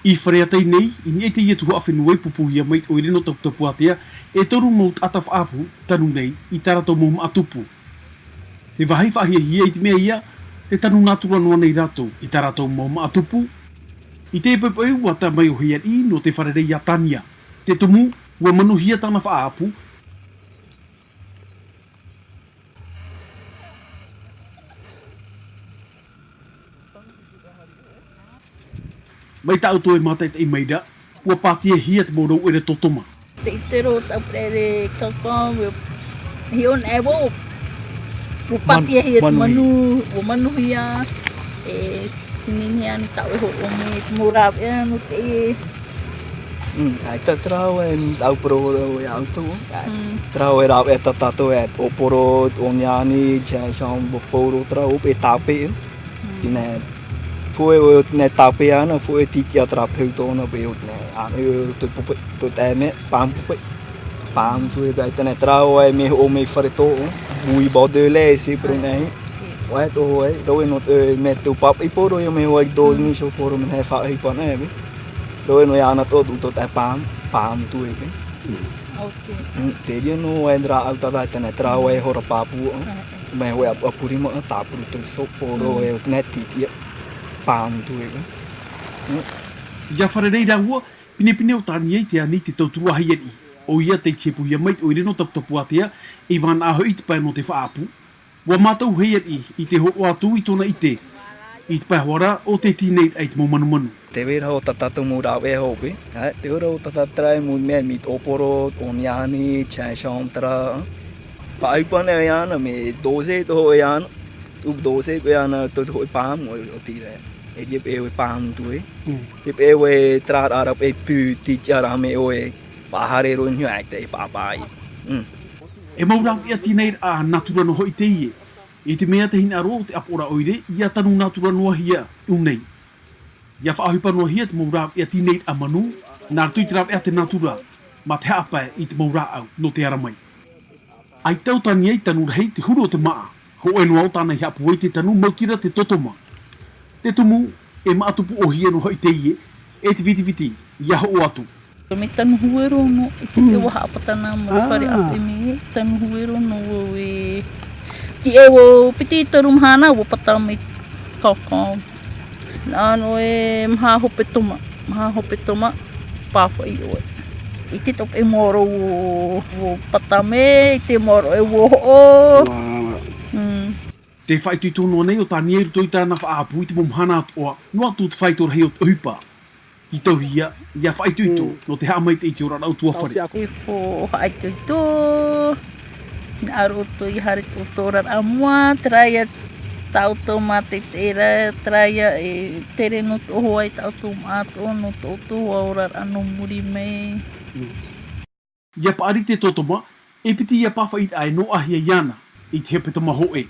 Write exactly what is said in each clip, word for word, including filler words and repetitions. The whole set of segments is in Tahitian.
I Fareatai nei, i niʻa i teie tuhaʻa fenua i pupuhia mai i te ʻoire nō Taputapuātea, e toru mau taʻata faʻaʻapu tanu nei i tā rātou mau māʻa tupu. Te vāhi faʻahiahia i te mea ïa, tē tanu nātura noa nei rātou i tā rātou mau māʻa tupu. I teie poʻipoʻi ua tae mai ʻo Heiariʻi nō te fārerei ia Tania. Te tumu, ua manuhia tāna faʻaʻapu. Mai tā ʻoutou e mātaʻitaʻi mai ra, ua pātiahia te mau rauʻere tōtoma. Te ʻite roa tāʻu pereʻere kaukau, e hiʻo anaʻe vau, ua pātiahia te manu, ua manuhia, e, te nehenehe ānei tāʻu e hōroʻa mai te mau rāveʻa nō te Mm, ʻaita terā ʻoe, ʻaita parau ʻoe ia ʻoutou. Mm. Terā ʻoe rāveʻa tā tātou e ʻōporo, ʻōniani, gingembre, pauro, terā ʻoe e tāpeʻa. Mm. Tēnā, hōʻē ʻoe tēnā tāpeʻa ana, hōʻē tītiʻa terā peu tōna, ʻoe tēnā, ā, ʻoe tō pope, tō tae mea, pāmu pope. Pāmu tū e ʻaita terā ʻoe mea hoʻo mai fare tō, bouillie Bordelais, c'est pour nous. ʻOe tō ʻoe, rave noa atu mea tō pāpaʻi pauro, ʻia mea ʻoe i tō Mm. ni so pauro mea e faʻaʻohipa ana e. Rave noa iāna tō, tō tae pāmu, pāmu tū e. Mm. Ok. Mm, te reira noa ʻoe rāʻau tātaʻi tēnā, terā ʻoe hora pāpū, Mm. mea ʻoe ʻapu, ʻapurima, tāpuru tō so pauro, Mm. ʻoe tēnā tītiʻa, pāmu tū e. Mm. ʻIa fārerei rāua, pinepine ʻo Tania i te ani i te tauturu a Heiariʻi. ʻOia tei tihepuhia mai i te ʻoire nō Taputapuātea, e vānaʻa hoʻi i te pae nō te faʻaʻapu. Ua mātau Heiariʻi i te hōroʻa atu i tōna ʻite i te pae hoʻi ra ʻo te tīnaʻiraʻa i te mau manumanu. Tē vai ra hoʻi tā tātou mau rāveʻa hope, ā, tē vai ra hoʻi tā tātou terā mau mea mai te ʻōporo, ʻōniani, gingembre, terā. Faʻaʻohipa ana iāna, mea dosé tō hōʻē iāna, tū dosé koe iāna tō hōʻē pāmu, ʻo, ʻo te reira. E ʻia peʻe ʻoe pāmu tū e. Mm. E peʻe ʻoe terā rā, rā peʻe pū tītiʻa rā mea ʻoe. Faʻahaere roa i niʻa i te pāpaʻi. Mm. E mau rāveʻa tīnaʻiraʻa nātura noa hoʻi teie. I te mea te hinaʻaro o te ʻāpoʻoraʻa ʻoire, ʻia tanu nātura noa hia i ʻō nei. ʻIa faʻaʻohipa noa hia te mau rāveʻa tīnaʻiraʻa manu, nā roto i te rāveʻa a te nātura, mā te haʻapae i te mau rāʻau nō te ara mai. ʻAita ʻo Tania i tanu rahi te huru o te māʻa, hōʻē noa ʻo tāna i haʻapūai te tanu maoti rā te tōtoma. Te tumu, e māʻa tupu ʻōhie noa hoʻi teie, e te fitifiti, ʻia hoʻo atu. Mea tanu huero noa, i te Mm. ʻevaha ʻāpatana mo te Ah. fare ʻāpī mea, tanu huero noa vau e. Te ʻevaha piti toru mahana, ua pata mai kaukau. Nā noa e maha hope toma, maha hope toma, pāpaʻi ʻoe. I te tope mōrō ua, ua pata mai, i te mōrō e ua hoʻo. Wow. Mm. Tē faʻaitoito noa nei ʻo Tania i roto i tāna faʻaʻapu i te mau mahana atoʻa, noa atu te faito rahi o te ʻohipa. Tītauhia, ʻia faʻaitoito, Mm. nō te haʻamaitaʻi i te oraraʻa ʻutuāfare. E fo faʻaitoito, nā roto i haere tō, tō oraraʻa mua, terā ia tā ʻoutou mātaʻitaʻi ra, terā ia e tere nō tō hoa i tā ʻoutou māʻa atoʻa, nō tō, tō hoa oraraʻa nō muri mai. Mm. ʻIa paʻari te tōtoma, e piti ïa pāfaʻiraʻa e noaʻahia iāna, i te hepetoma hōʻē.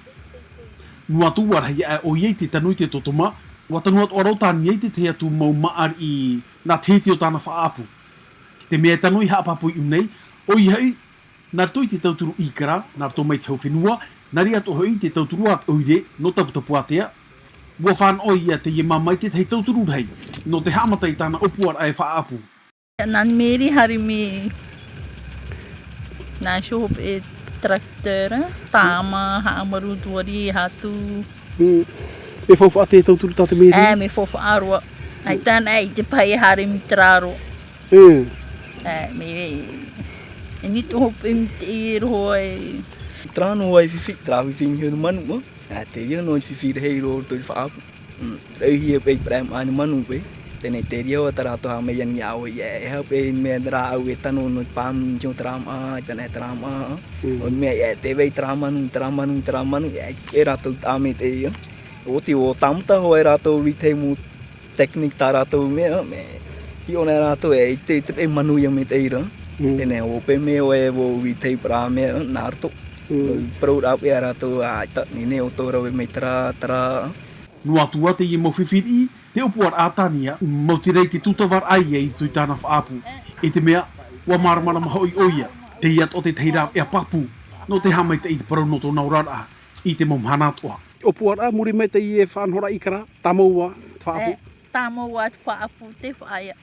Noa atu ua rahi aʻe ʻoia i te tanu i te tōtoma, ua tanu atoʻa ra ʻo Tania i te tahi atu mau māʻa riʻi nā te hiti o tāna faʻaʻapu. Te mea e tano i haʻapāpū i ʻō nei, ʻoia hoʻi, nā roto i te tauturu ʻīkara, nā roto mai te hau fenua, nā reira atoʻa hoʻi te tauturu a te ʻoire, nō Taputapuātea, ua fānaʻo ïa teie māmā i te tahi tauturu rahi, nō te haʻamata i tāna ʻōpuaraʻa e faʻaʻapu. Nā Mary haere mai nā Shohop e tracteur, tāmā, haʻamaru, tuari, hatu. Mm. E faufaʻa te tauturu tā te Mary? Ē, mea faufaʻa roa. ʻAita anaʻe i te pahi e haere mai terā roa. Mm. Ē, mea, e nito hope mai te roa e. Terā noa e fifi, terā fifi i te manu, ā. Ā, te reira noa i te fifi rahi i roto i te faʻaʻapu. Mm, rauhia paʻi i te parau manu paʻi. Teie nei te reira ʻo tā rātou haʻamau i niʻa iho, e aha paʻi mea rāʻau e tano nō te pāmu i terā māʻa, teie nei terā māʻa. Mm. ʻO mea, e, tē vai terā manu, terā manu, terā manu, e, e rātou tāmau i teie. ʻO te, ʻo tāmata hoʻi rātou i te mau technique tā rātou mea, mea, hiʻo nei rātou e, i te, i te manu ïa mai te reira. Mm. Teie nei ʻo paʻi mea ʻoe ʻo i te parau mea, nā roto. Mm. Parau rāveʻa rātou, ā, ʻaita, nehenehe ʻoutou e rave mai terā, terā. Noa atu ā teie mau fifi riʻi, te ʻōpuaraʻa a Tania, maoti rā i te tūtavaraʻa ïa i roto i tāna faʻaʻapu. I te mea, ʻua māramarama hoʻi ʻoia, teie atoʻa te tahi rāveʻa pāpū, nō te haʻamaitaʻi i te parau nō tōna oraraʻa, i te mau mahana atoʻa. ʻŌpuaraʻa, muri mai teie faʻanahoraʻa ʻīkara, tāmau ā te faʻaʻapu. Ē. tāmau atu faʻaʻapu te faʻaea.